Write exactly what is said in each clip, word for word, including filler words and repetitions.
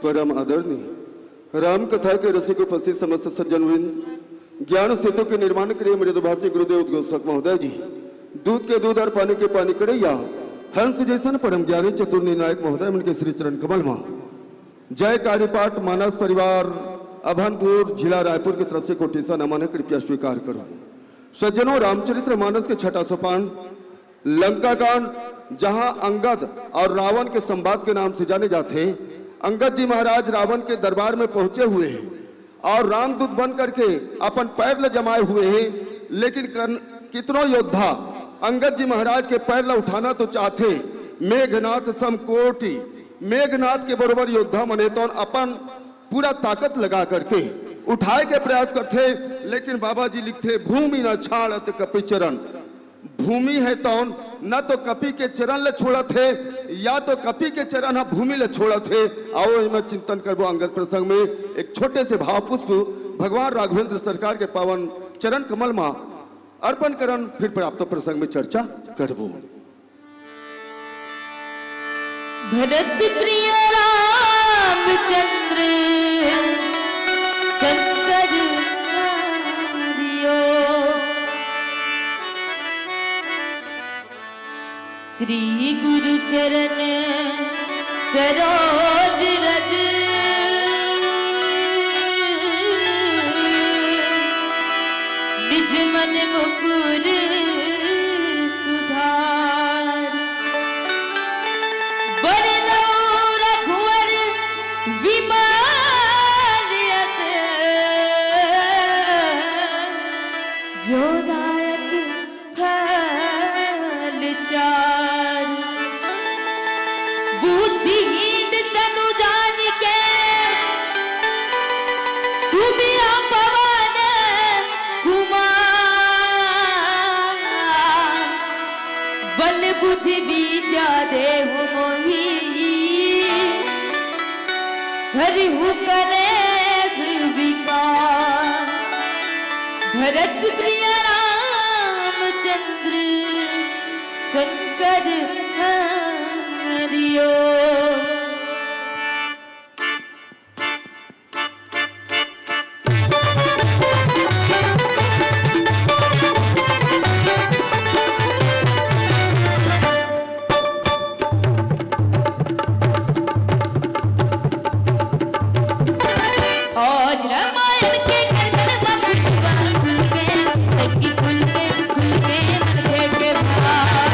परम आदरणीय राम कथा के रसिक उपस्थित समस्त सज्जन वृंद, ज्ञान सेतु के निर्माण करे मृदुभाषी गुरुदेव उद्घोषक महोदय जी, दूध के दूध और पानी के पानी करैया हंस जैसन परम ज्ञानी चतुर निर्णायक महोदय मन के श्री चरण कमल मा जय काली पाठ मानस परिवार अभनपुर जिला रायपुर की तरफ से कोटि सा नमन है, कृपया स्वीकार करो। सज्जनों, रामचरित्र मानस के छठा सोपान लंका कांड, जहां अंगद और रावण के संवाद के नाम से जाने जाते, अंगद जी महाराज रावण के दरबार में पहुंचे हुए हैं और रामदूत बन करके अपन पैर ल जमाए हुए हैं, लेकिन कन-, कितनों योद्धा अंगद जी महाराज के पैर ल उठाना तो चाहते, मेघनाथ समकोटि, मेघनाथ के बरोबर योद्धा मने तौन अपन पूरा ताकत लगा करके उठाए के प्रयास करथे, लेकिन बाबा जी लिखथे, "भूमि न छाड़त कपि चरण।" भूमि है तौन न तो कपि के चरण ल छोड़त हे, या तो कपि के चरण ह भूमि ल छोड़त हे। आओ, एमा चिंतन करबो अंगद प्रसंग में एक छोटे से भाव पुष्प भगवान राघवेंद्र सरकार के पावन चरण कमल मा अर्पण करन, फिर प्राप्त प्रसंग में चर्चा करबो। भरत प्रिय रामचंद्र शंकर हरियो। श्री गुरु चरण सरोज रज, निज मन मुकुर सुधार। बरनउँ रघुवर विमल यस, जो दायक फल चारि। बुद्धिहीन तनु जानिके सुमिरा पवन कुमार। बल बुद्धि विद्या देहु मोहि, हरिहु कलेस विकार। भरत प्रिय रामचंद्र शंकर हरियो। आज रामायण के घर घर मा फुलवा फुल गे, सखी फुल गे, फुल गे मन के के बहार।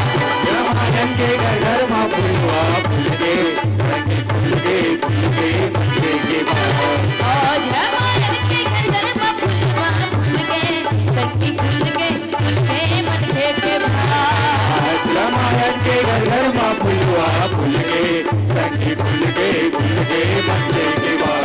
रामायण के घर घर मा फुलवा फुल गे, सखी फुल गे, फुल गे मन के के बहार। आज रामायण के घर घर मा फुलवा फुल गे, सखी फुल गे, फुल गे मन के के बहार। आज रामायण के घर घर मा फुलवा फुल गे, सखी फुल गे, फुल गे मन के के बहार।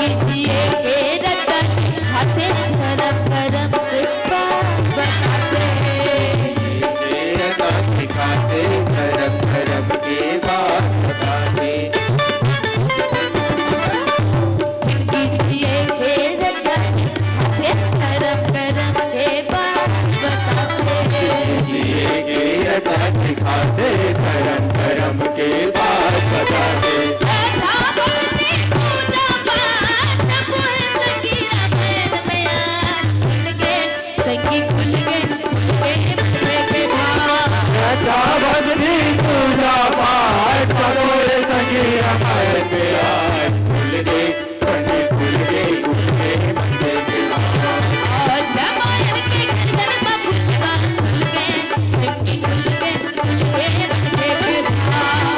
जिए के रतन हाथे धरम करम के बात बताते। जिए के रतन हाथे धरम करम के बात बताते। जिंदगी जिए के रतन हाथे धरम करम के बात बताते। जिए के रतन हाथे धरम करम के बात बताते। श्रद्धा भक्ति पूजा पाठ सब है सखी रामायण में आज खुल गे, सखी खुल गे, खुल गे मन के भाव। श्रद्धा भक्ति पूजा पाठ सब है सखी रामायण में आज खुल गे, सखी खुल गे, खुल गे मन के भाव। आज रामायण के घर घर मा फुलवा फुल गे, सखी खुल गे, फुल गे मन के के बहार।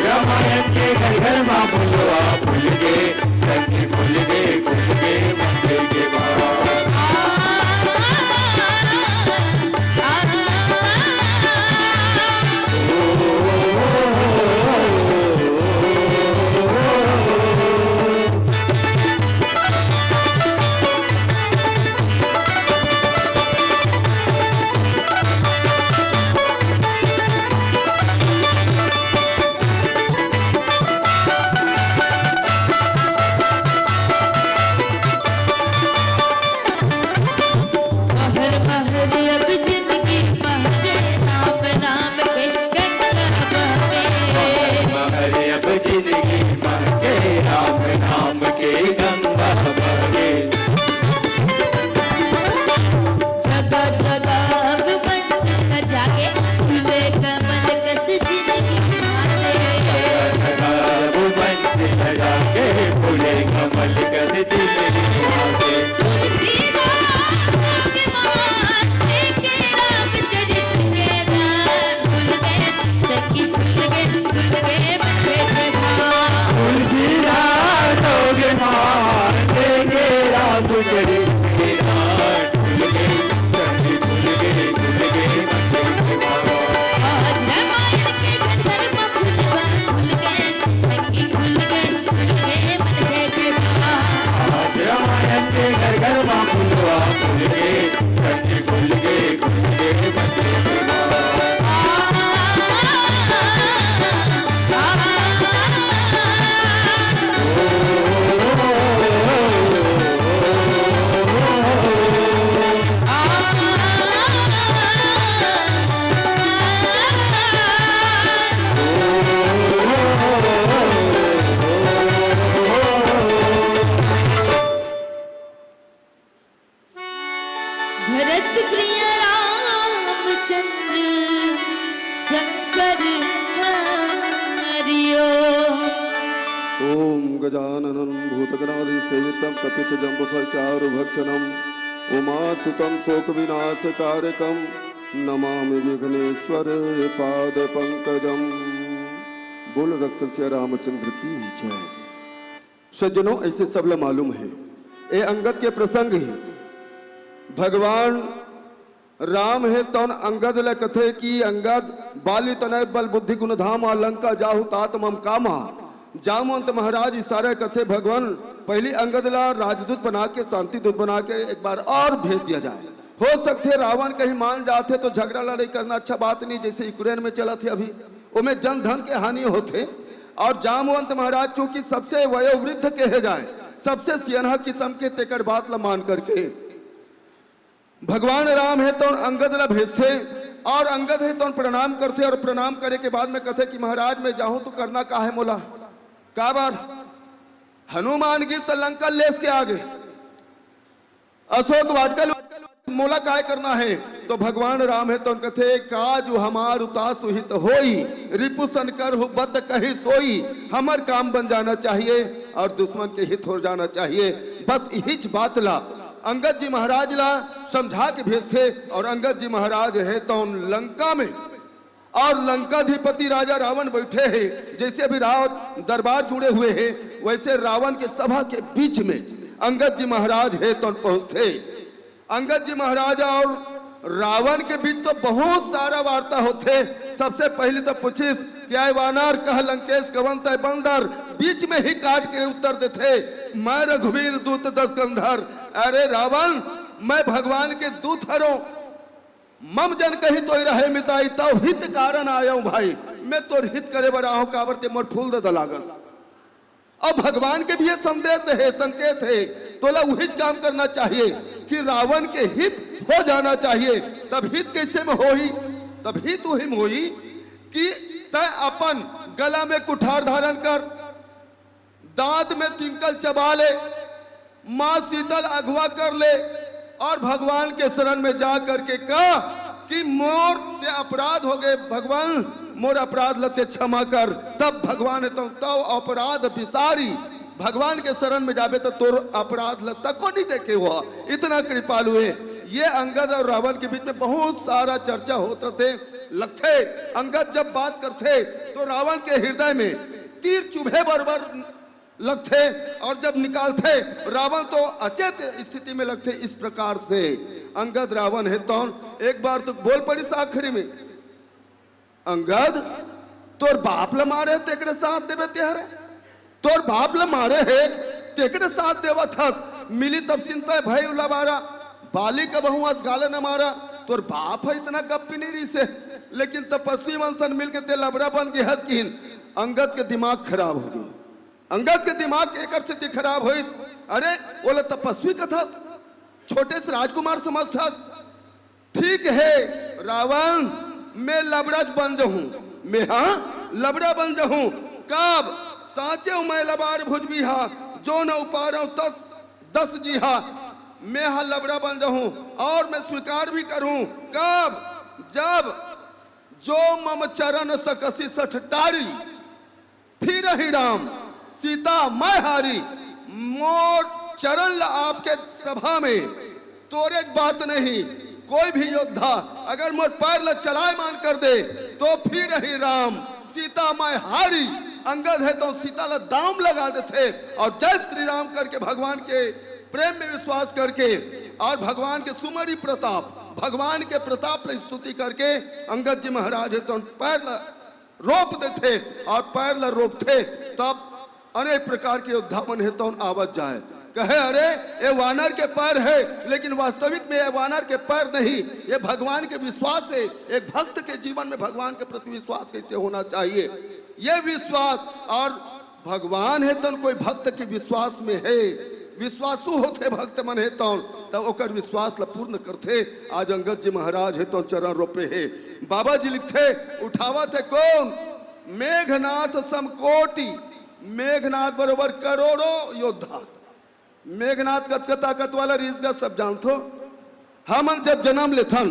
रामायण के घर घर मा फुलवा फुल गे, सखी फुल गे, फुल गे मन के के बहार। आ, आ, आ, आ, आ। तुलसीदास हो गे माँ, देखे राम चरित के पाठ। खुल गए, चंडी खुल गए, खुल गए मंदिर के बार। आज रामायण के घर घर में फुलवा खुल गए, चंडी खुल गए, खुल गए मंदिर के बार। आज रामायण के घर घर में फुलवा खुल गए, चंडी खुल गए, खुल गए मंदिर के बार। भरत प्रिय रामचंद्र शंकर हरिओ। ओम गजाननं भूतगणादिसेवितं कपित्थजम्बूफलचारुभक्षणं उमासुतं शोकविनाशकारकं नमामि विघ्नेश्वर पादपंकजं। बोल रक्त सिया रामचंद्र की जय। सज्जनों, ऐसे सब ला मालूम है, ए अंगद के प्रसंग ही। भगवान राम हे तौन अंगद ला कथे कि अंगद, बाली तनय बल बुद्धि गुण धाम, आ लंका जाहु तात मम कामा। जामवंत महाराज इशारा करथे, भगवान, पहली अंगद ला राजदूत बना के, शांति दूत बना के एक बार और भेज दिया जाए। हो सकथे रावण कहीं मान जाथे तो झगड़ा लड़ाई करना अच्छा बात नहीं, जैसे यूक्रेन में चलत हे अभी, ओमे जन धन के हानि होथे। और जामवंत महाराज चूंकि सबसे वयोवृद्ध कहे जाए, सबसे सियनहा किस्म के, तेकर बात ला मान करके भगवान राम हे तौन अंगद ला भेजथे और अंगद हे तौन प्रणाम करथे और प्रणाम करे के बाद में कथे कि महाराज, मैं जाहूं तो करना का हे मोला? काबर हनुमान गिस त लंका लेस के आगे, अशोक वाटिका ल-, मोला काय करना हे? तो भगवान राम हे तौन कथे, काज हमार उतासु हित होई, रिपुसन करहु बत कहि सोई। हमर काम बन जाना चाहिए और दुश्मन के हित हो जाना चाहिए। बस इहिच बात ला अंगद जी महाराज ला समझा के भेजथे और अंगद जी महाराज हे तौन लंका में और लंकाधिपति राजा रावण बैठे हे, जैसे अभी राव दरबार जुड़े हुए हे, वैसे रावण के सभा के बीच में अंगद जी महाराज हे तौन पहुंचथे। अंगद जी महाराज और रावण के बीच तो बहुत सारा वार्ता होथे। सबसे पहले तो पूछिस कि आय वानर, कह लंकेश कवन तय बंदर, बीच में ही काट के उत्तर देथे, मैं रघुवीर दूत दस गंधर। अरे रावण, मैं भगवान के दूत हरों, मम जन कही तोय रहे मिताई, तव हित कारण आयव भाई, मैं तोर हित करे बर आहूं, काबर ते मोर फूल दे दलागस। अब भगवान के भी ये संदेश हे, संकेत हे, तोला उहिच काम करना चाहिए कि रावण के हित हो जाना चाहिए, तब हित कैसे में होही? तब हित उही में होही कि तय अपन गला में कुठार धारण कर, दांत में तिनकल चबा ले, माँ सीतल अगवा कर ले और भगवान के शरण में जा करके कह कि मोर से अपराध हो गए, भगवान मोर अपराध लते क्षमा कर। तब भगवान तो तव अपराध बिसारी, भगवान के शरण में जाबे तो तोर अपराध ल तको नहीं देखे हुआ, इतना कृपालु हे। ये अंगद और रावण के बीच में बहुत सारा चर्चा होत रहथे, लगथे। अंगद जब बात करथे तो रावण के हृदय में तीर चुभे बरोबर लगथे और जब निकालथे रावण तो अचेत स्थिति में लगथे। इस प्रकार से अंगद रावण हे तौन एक बार तो बोल पड़िस आखिरी में, अंगद, तोर बाप ल मारे तेकरे साथ देबे तेहरे, तोर बाप ल मारे हे तेकरे साथ देवत हस, मिली तब सिंतय भय उलाबारा, बाली कबहू अस गाले न मारा। तोर बाप ह इतना गप्पी नहीं रहिसे, लेकिन तपस्वी मन सन मिलके ते लबरा बन गे हस किहिन। अंगद के दिमाग खराब हो गे। अंगद के दिमाग एकर सेती खराब होइस, अरे ओला तपस्वी कथस, छोटे से राजकुमार समझथस। ठीक हे रावण, मैं लबरच बन जहूं, मैं हाँ लबरा बन जहूं। कब? साचे मैं लबार भुजबी हा, जो न उपारव तस दस जी हा। मैं हा लबरा बन जहूं और मैं स्वीकार भी करूं। कब? जब जो मम चरण सकसी सठ टारी, फिर ही राम सीता मैं हारी। मोर चरण ल आपके सभा में तोरे बात नहीं, कोई भी योद्धा अगर मोर पैर ल चलायमान कर दे तो फिर ही राम सीता मैं हारी। अंगद हे तो सीता ला दाम लगा देथे और जय श्री राम करके भगवान के प्रेम में विश्वास करके और भगवान के सुमरी प्रताप, भगवान के प्रताप ला स्तुति करके अंगद जी महाराज हे तो पैर ला रोप देथे और पैर ला रोपथे। तब अनेक प्रकार के योद्धा मन हे तौन आवत जाए, कहे, "अरे, ये वानर के पैर है।" लेकिन वास्तविक में ये वानर के पैर नहीं, ये भगवान के विश्वास है। एक भक्त के जीवन में भगवान के प्रति विश्वास कैसे होना चाहिए, ये विश्वास। और भगवान हे तौन कोई भक्त के विश्वास में है, विश्वासु होथे भक्त मन हे तौन, तब ओकर विश्वास ला पूर्ण करथे। आज अंगद जी महाराज हे तौन चरण रोपे हे। बाबा जी लिखथे, उठावत हे कौन? मेघनाथ समकोटि। मेघनाथ बरोबर करोड़ों योद्धा। मेघनाथ कतका ताकत वाला रिहिस गा, सब जानथो। हमन जब जन्म लेथन,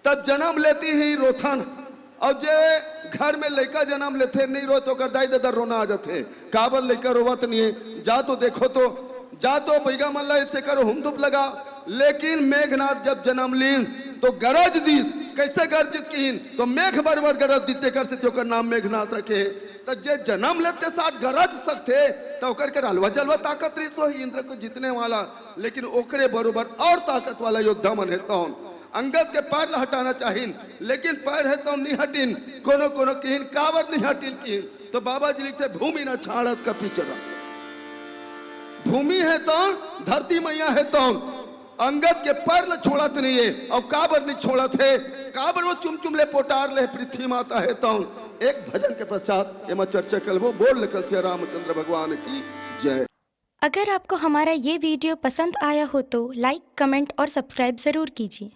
तब जन्म लेती ही रोथन, और जे घर में लइका जन्म लेथे, नहीं रोए तो ओकर दाई ददा रोना आ जाथे। काबर लइका रोवत नहीं है? जा तो देखो तो, जा तो बैगा मन ला ऐसे करो, हुमधुप लगा। लेकिन मेघनाथ जब जन्म लीन, तो गरज दिस। कैसे गरजिस किहिन? तो मेघ बरोबर गरज दिस, तेकर सेती ओकर नाम मेघनाथ रखे हे। त जे जन्म लेते साथ गरज सकथे, त ओकर के अलवा जलवा ताकत रहिस होही इंद्र को जीतने वाला, लेकिन ओकरे बरोबर और ताकत वाला योद्धा मन हे तौन। अंगद के पैर ला हटाना चाहिन, लेकिन पैर हे तौन नहीं हटिन। कोनो कोनो किहिन, काबर नहीं हटिन किहिन? तो बाबा जी लिखथे, भूमि न छाड़त कपि चरण। भूमि हे तौन, धरती मैया हे तौन, अंगद के पैर ला छोड़त नहीं है। और काबर नहीं छोड़त है? काबर वो चुम चुम ले पोटार ले पृथ्वी माता हे तौन। एक भजन के पश्चात एमा चर्चा करबो। बोल कलसिया रामचंद्र भगवान की जय। अगर आपको हमारा ये वीडियो पसंद आया हो तो लाइक, कमेंट और सब्सक्राइब ज़रूर कीजिए।